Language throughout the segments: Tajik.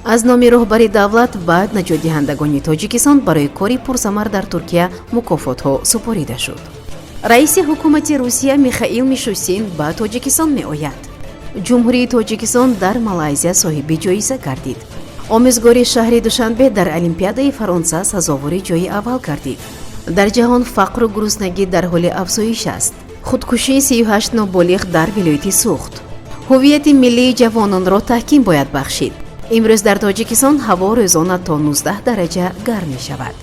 Аз номи роҳбари давлат ба наҷотдиҳандагони Тоҷикистон барои кори пурсамар дар Туркия мукофотҳо супорида шуд. Раиси ҳукумати Русия Михаил Мишустин ба Тоҷикистон меояд. Ҷумҳурии Тоҷикистон дар Малайзия соҳиби ҷоиза гардид. Омӯзгори шаҳри Душанбе дар Олимпиадаи Фаронса сазовори ҷои аввал гардид. Дар ҷаҳон фақру гуруснагӣ дар ҳоли афзоиш аст. Худкушии 38 ноболиғ дар вилояти Суғд. Ҳуввияти миллии ҷавононро таҳким бояд бахшид. Имрӯз дар Тоҷикистон ҳаво рӯзона то 19 дараҷа гарм мешавад.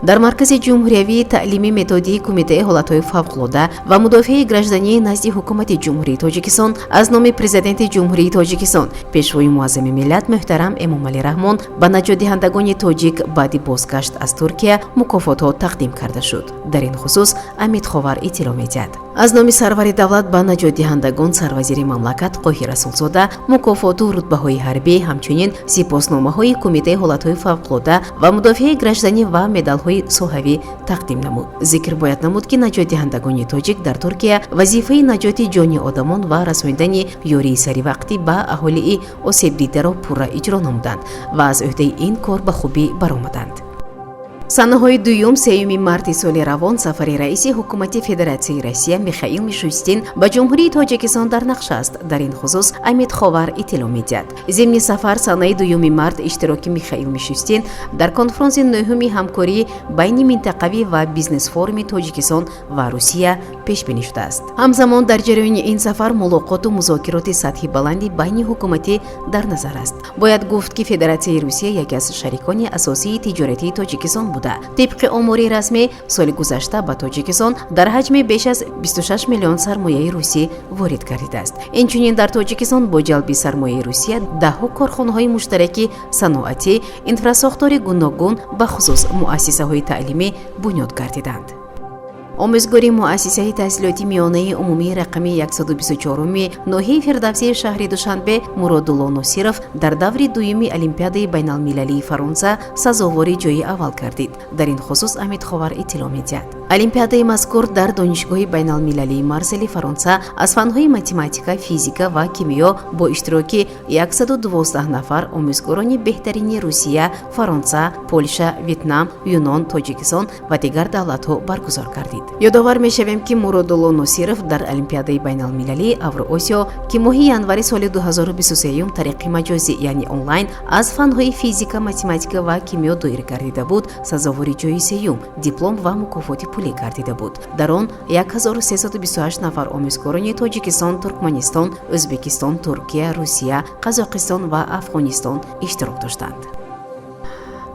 Дар Маркази ҷумҳуриявии таълими методии Кумитаи ҳолатҳои фавқулода ва мудофиаи граждании назди Ҳукумати Ҷумҳурии Тоҷикистон аз номи Президенти Ҷумҳурии Тоҷикистон, Пешвои муаззами миллат муҳтарам Эмомалӣ Раҳмон ба наҷотдиҳандагони тоҷик баъди бозгашт аз Туркия мукофотҳо тақдим карда шуд. Дар ин хусус Амид Ховар иттилоъ медиҳад. Аз номи сарвари давлат ба наҷотдиҳандагон сарвазири мамлакат Қоҳир Расулзода мукофоту рутбаҳои ҳарбӣ, ҳамчунин сипосномаҳои Кумитаи ҳолатҳои фавқулода ва мудофиаи гражданӣ ва медалҳои соҳавӣ тақдим намуд. Зикр бояд намуд, ки наҷотдиҳандагони тоҷик дар Туркия вазифаи наҷоти ҷони одамон ва расонидани ёрии саривақтӣ ба аҳолии осебдидаро пурра иҷро намуданд ва аз ӯҳдаи ин кор ба хубӣ баромаданд. Санаҳои дуюм, сеюми марти соли равон сафари раиси ҳукумати Федератсияи Россия Михаил Мишустин ба Ҷумҳурии Тоҷикистон дар нақша аст. Дар ин хусус Амид Ховар иттилоъ медиҳад. Зимни сафар санаи 2 март иштироки Михаил Мишустин дар конфронси нӯҳуми ҳамкории байни минтақавӣ ва бизнес-форуми Тоҷикистон ва Русия пешбинӣ шудааст. Ҳамзамон дар ҷараёни ин сафар мулоқоту музокироти сатҳи баланди байни ҳукуматӣ дар назар аст. Бояд гуфт, ки Федератсияи Русия яке аз шарикони асосии тиҷоратии Тоҷикистон буда, тибқи омори расмӣ, соли гузашта ба Тоҷикистон дар ҳаҷми беш аз 26 миллион сармояи русӣ ворид гардидааст. Инчунин дар Тоҷикистон бо ҷалби сармояи Русия даҳҳо корхонаҳои муштараки саноатӣ, инфрасохтори гуногун, бахусус муассисаҳои таълимӣ бунёд гардиданд. Омӯзгори муассисаи таҳсилоти миёнаи умумии рақами 124-уми ноҳияи Фирдавсии шаҳри Душанбе Муродулло Носиров дар даври дуюми Олимпиадаи байналмилалии Фаронса сазовори ҷои аввал гардид. Дар ин хусус Амид Ховар иттилоъ медиҳад. Олимпиадаи мазкур дар Донишгоҳи байналмилалии Марсели Фаронса аз фанҳои математика, физика ва кимиё бо иштироки 112 нафар омӯзгорони беҳтарини Русия, Фаронса, Полша, Ветнам, Юнон, Тоҷикистон ва дигар давлатҳо баргузор гардид. Ёдовар мешавем, ки Муродулло Носиров дар Олимпиадаи байналмилалии Авроосиё, ки моҳи январи соли 2023 тариқи маҷозӣ, яъне онлайн, аз фанҳои физика, математика ва кимиё доир гардида буд, сазовори ҷои сеюм, диплом ва мукофоти пулӣ гардида буд. Дар он 1328 нафар омӯзгорони Тоҷикистон, Туркманистон, Ӯзбекистон, Туркия, Русия, Қазоқистон ва Афғонистон иштирок доштанд.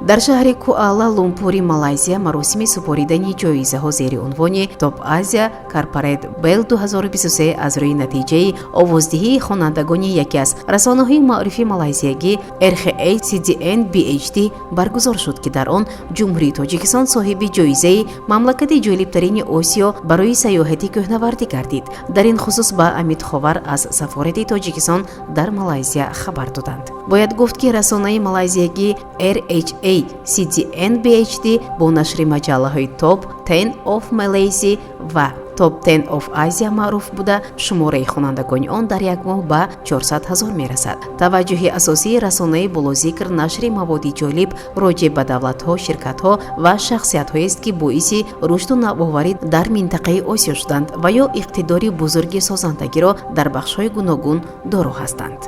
Дар шаҳри Куала Лумпури Малайзия маросими супоридани ҷоизаҳо зери унвони Топ Азия Корпорат Бел 2023 аз рӯи натиҷаи овоздиҳии хонандагони яке аз расонаҳои маорифи малайзиягӣ RHA CDN BHD баргузор шуд, ки дар он Ҷумҳурии Тоҷикистон соҳиби ҷоизаи мамлакати ҷолибтарини Осиё барои сайёҳати кӯҳнавардӣ гардид. Дар ин хусус ба Амид Ховар аз сафорати Тоҷикистон дар Малайзия хабар доданд. Бояд гуфт, ки расонаи малайзиягӣ RHA CDN BHD бо нашри маҷаллаҳои Top 10 of Malaysia ва Top 10 of Asia маъруф буда, шумораи хонандагони он дар як моҳ ба 400 ҳазор мерасад. Таваҷҷӯҳи асосии расонаи болозикр нашри маводи ҷолиб роҷеъ ба давлатҳо, ширкатҳо ва шахсиятҳоест, ки боиси рушду навоварӣ дар минтақаи Осиё шуданд ва ё иқтидори бузурги созандагиро дар бахшҳои гуногун доро ҳастанд.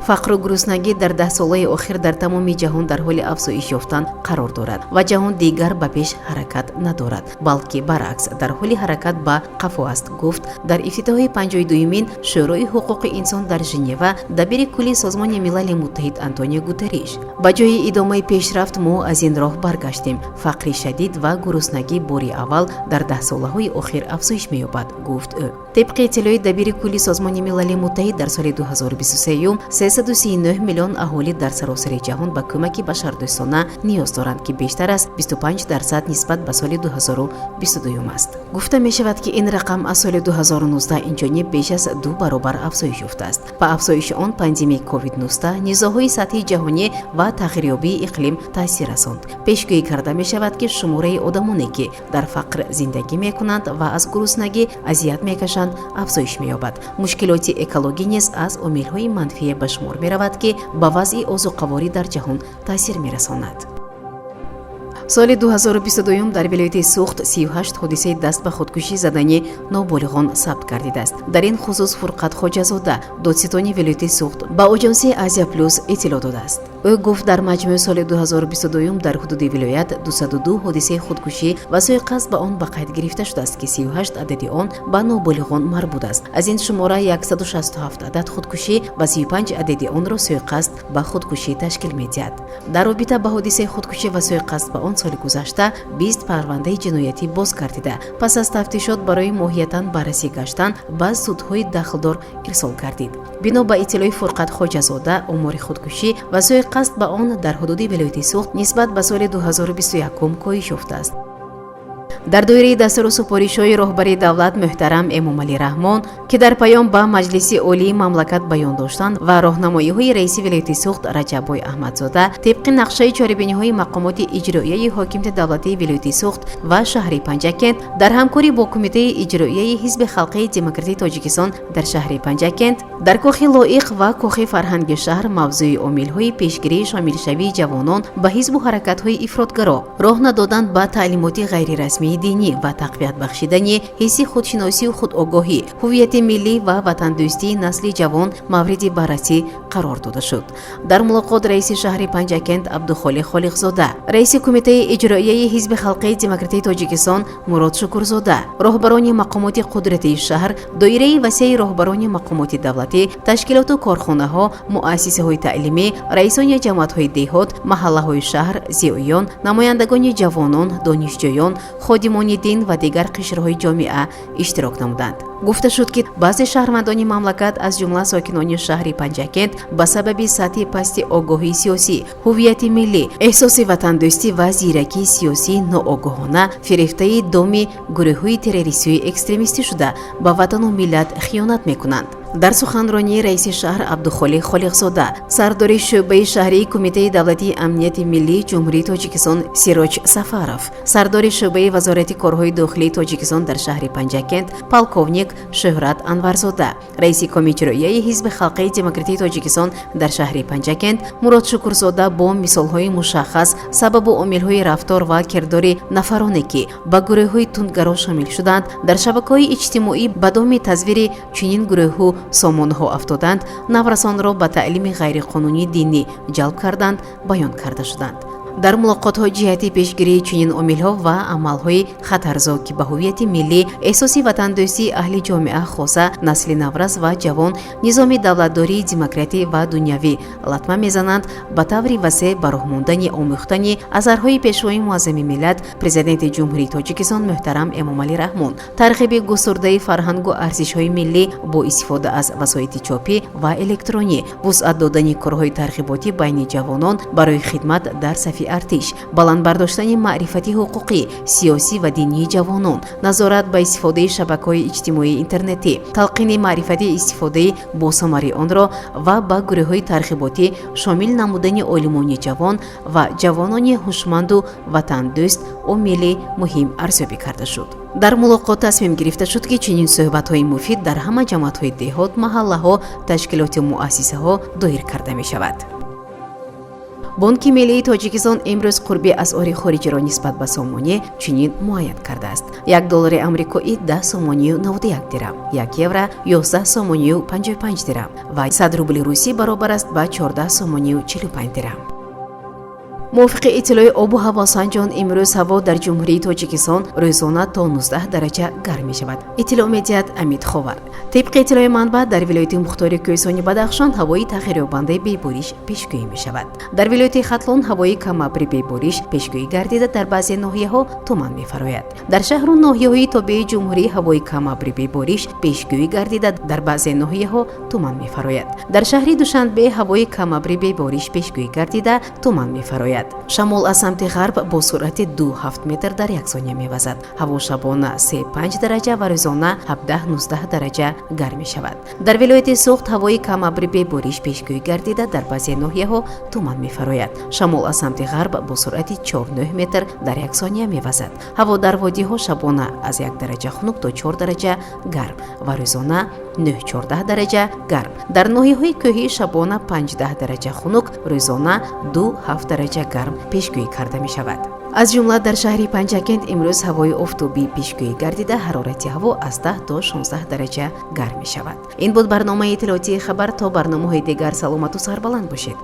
Фақру гуруснагӣ дар даҳсолаи охир дар тамоми ҷаҳон дар ҳоли афзоиш ёфтан қарор дорад ва ҷаҳон дигар ба пеш ҳаракат надорад, балки баръакс, дар ҳоли ҳаракат ба қафо аст, гуфт дар ифтитоҳи 52-юмин Шӯрои ҳуқуқи инсон дар Женева дабири кулли Созмони Милали Муттаҳид Антонио Гутерриш. Ба ҷои идомаи пешрафт мо аз ин роҳ баргаштем. Фақри шадид ва гуруснагӣ бори аввал дар даҳсолаҳои охир афзоиш меёбад, гуфт ӯ. Тибқи иттилои дабири кулли Созмони Милали Муттаҳид, дар соли 2023 339 миллион аҳолӣ дар саросари ҷаҳон ба кӯмаки башардӯстона ниёз доранд, ки бештар аз 25% нисбат ба соли 2022 аст. Гуфта мешавад, ки ин рақам аз соли 2019 инҷониб беш аз ду баробар афзоиш ёфтааст. Ба афзоиши он пандемияи COVID-19, низоъҳои сатҳи ҷаҳонӣ ва тағйирёбии иқлим таъсир расонд. Пешгӯӣ карда мешавад, ки шумораи одамоне, ки дар фақр зиндагӣ мекунанд ва аз гуруснагӣ азият мекашанд. бошанд, афзоиш меёбад. Мушкилоти экологӣ низ аз омилҳои манфие ба шумор меравад, ки ба вазъи озуқаворӣ дар ҷаҳон таъсир мерасонад. Соли 2022 дар вилояти Суғд 38 ҳодисаи даст ба худкушӣ задани ноболиғон сабт гардидааст. Дар ин хусус Фурқат Хоҷазода, додситони вилояти Суғд, ба оҷонсии Азия Плюс иттилоъ додааст. Ӯ гуфт, дар маҷмӯи соли 2022 дар ҳудуди вилоят 202 ҳодисаи худкушӣ ва суиқасд ба он ба қайд гирифта шудааст, ки 38 адади он ба ноболиғон марбут аст. Аз ин шумора 167 адад худкушӣ ва 35 адади онро суиқасд ба худкушӣ ташкил медиҳад. Дар робита ба ҳодисаи худкушӣ ва суиқасд ба он соли гузашта 20 парвандаи ҷиноятӣ боз гардида, пас аз тафтишот барои моҳиятан баррасӣ гаштан ба судҳои дахлдор ирсол гардид. Бино ба иттилои Фурқат Хоҷазода, омори худкушӣ ва суиқасд ба он дар ҳудуди вилояти Суғд нисбат ба соли 2021 коҳиш ёфтааст. Дар доираи дастуру супоришҳои роҳбари давлат муҳтарам Эмомалӣ Раҳмон, ки дар паём ба Маҷлиси Олии мамлакат баён доштанд, ва роҳнамоиҳои раиси вилояти Суғд Раҷаббой Аҳмадзода, тибқи нақшаи чорабиниҳои мақомоти иҷроияи ҳокимияти давлатии вилояти Суғд ва шаҳри Панҷакент дар ҳамкорӣ бо Кумитаи иҷроияи Ҳизби халқии демократии Тоҷикистон дар шаҳри Панҷакент, дар Кохи Лоиқ ва Кохи фарҳанги шаҳр мавзӯи омилҳои пешгирии шомилшавии ҷавонон ба ҳизбу ҳаракатҳои ифротгаро, роҳ надодан ба таълимоти ғайрирасмии динӣ ва тақвият бахшидани ҳисси худшиносию худогоҳӣ, ҳуввияти миллӣ ва ватандӯстии насли ҷавон мавриди баррасӣ қарор дода шуд. Дар мулоқот раиси шаҳри Панҷакент Абдухолиқ Холиқзода, раиси Кумитаи иҷроияи Ҳизби халқии демократии Тоҷикистон Мурод Шукурзода, роҳбарони мақомоти қудратии шаҳр, доираи васеи роҳбарони мақомоти давлатӣ, ташкилоту корхонаҳо, муассисаҳои таълимӣ, раисони ҷамоатҳои деҳот, маҳаллаҳои шаҳр, зиёиён, намояндагони ҷавонон, донишҷӯён, ходимони дин ва дигар қишрҳои ҷомеа иштирок намуданд. Гуфта шуд, ки баъзе шаҳрвандони мамлакат, аз ҷумла сокинони шаҳри Панҷакент, ба сабаби сатҳи пасти огоҳии сиёсӣ, ҳуввияти миллӣ, эҳсоси ватандӯстӣ ва зиракии сиёсӣ ноогоҳона фирефтаи доми гурӯҳҳои террористию экстремистӣ шуда, ба ватану миллат хиёнат мекунанд. Дар суханронии раиси шаҳр Абдухолиқ Холиқзода, сардори шӯъбаи шаҳрии Кумитаи давлатии амнияти миллии Ҷумҳурии Тоҷикистон Сироҷ Сафаров, сардори шӯъбаи Вазорати корҳои дохилии Тоҷикистон дар шаҳри Панҷакент полковник Шӯҳрат Анварзода, раиси Комиҷроияи Ҳизби халқии демократии Тоҷикистон дар шаҳри Панҷакент Мурод Шукурзода бо мисолҳои мушаххас сабабу омилҳои рафтор ва кирдори нафароне, ки ба гурӯҳҳои тундгаро шомил шуданд, дар шабакаҳои иҷтимоӣ ба доми тазвири чунин гурӯҳу сомонаҳо афтоданд, наврасонро ба таълими ғайриқонунии динӣ ҷалб карданд, баён карда шуданд. Дар мулоқотҳо ҷиҳати пешгирии чунин омилҳо ва амалҳои хатарзо, ки ба ҳуввияти миллӣ, эҳсоси ватандӯстии аҳли ҷомеа, хоса насли наврас ва ҷавон, низоми давлатдории демократӣ ва дунявӣ латма мезананд, ба таври васеъ ба роҳ мондани омӯхтани асарҳои Пешвои муаззами миллат, Президенти Ҷумҳурии Тоҷикистон муҳтарам Эмомалӣ Раҳмон, тарғиби густурдаи фарҳангу арзишҳои миллӣ бо истифода аз васоити чопӣ ва электронӣ, вусъат додани корҳои тарғиботӣ байни ҷавонон барои хидмат дар сафи артиш, баланд бардоштани маърифати ҳуқуқӣ, сиёсӣ ва динии ҷавонон, назорат ба истифодаи шабакаҳои иҷтимоии интернетӣ, талқини маърифати истифодаи босамари онро ва ба гурӯҳҳои тарғиботӣ шомил намудани олимони ҷавон ва ҷавонони ҳушманду ватандӯст омили муҳим арзёбӣ карда шуд. Дар мулоқот тасмим гирифта шуд, ки чунин суҳбатҳои муфид дар ҳама ҷамоатҳои деҳот, маҳаллаҳо, ташкилоту муассисаҳо доир карда мешавад. Бонки миллии Тоҷикистон имрӯз қурби асъори хориҷиро нисбат ба сомонӣ чунин муайян кардааст: 1 доллари амрикоӣ 10 сомонию 91 дирам, 1 евро 11 сомонию 55 дирам ва 100 рубли русӣ баробар аст ба 14 сомонию 45 дирам. Мувофиқи иттилои обу ҳавосанҷон, имрӯз ҳаво дар Ҷумҳурии Тоҷикистон рӯзона то 19 дараҷа гарм мешавад, иттилоъ медиҳад Амид Ховар. Тибқи иттилои манбаъ, дар вилояти мухтори Кӯҳистони Бадахшон ҳавои тағйирёбандаи бебориш пешгӯӣ мешавад. Дар вилояти Хатлон ҳавои камабри бебориш пешгӯӣ гардида, дар баъзе ноҳияҳо туман мефарояд. Дар шаҳру ноҳияҳои тобеи ҷумҳурӣ ҳавои камабри бебориш пешгӯӣ гардида, дар баъзе ноҳияҳо туман мефарояд. Дар шаҳри Душанбе ҳавои камабри бебориш пешгӯӣ гардида, туман мефарояд. мефарояд. Шамол аз самти ғарб бо суръати 2,7 метр дар як сония мевазад. Ҳаво шабона 3-5 дараҷа ва рӯзона 17-19 дараҷа гарм мешавад. Дар вилояти Суғд ҳавои камабри бебориш пешгӯӣ гардида, дар баъзе ноҳияҳо туман мефарояд. Шамол аз самти ғарб бо суръати 4,9 метр дар як сония мевазад. Ҳаво дар водиҳо шабона аз 1 дараҷа хунук то 4 дараҷа гарм ва рӯзона 9-14 дараҷа гарм. Дар ноҳияҳои кӯҳӣ шабона 5-10 дараҷа хунук, рӯзона 2-7 дараҷа гарм пешгӯӣ карда мешавад. Аз ҷумла дар шаҳри Панҷакент имрӯз ҳавои офтобӣ пешгӯӣ гардида, ҳарорати ҳаво аз 10 то 16 дараҷа гарм мешавад. Ин буд барномаи иттилоотии «Хабар». То барномаҳои дигар саломату сарбаланд бошед.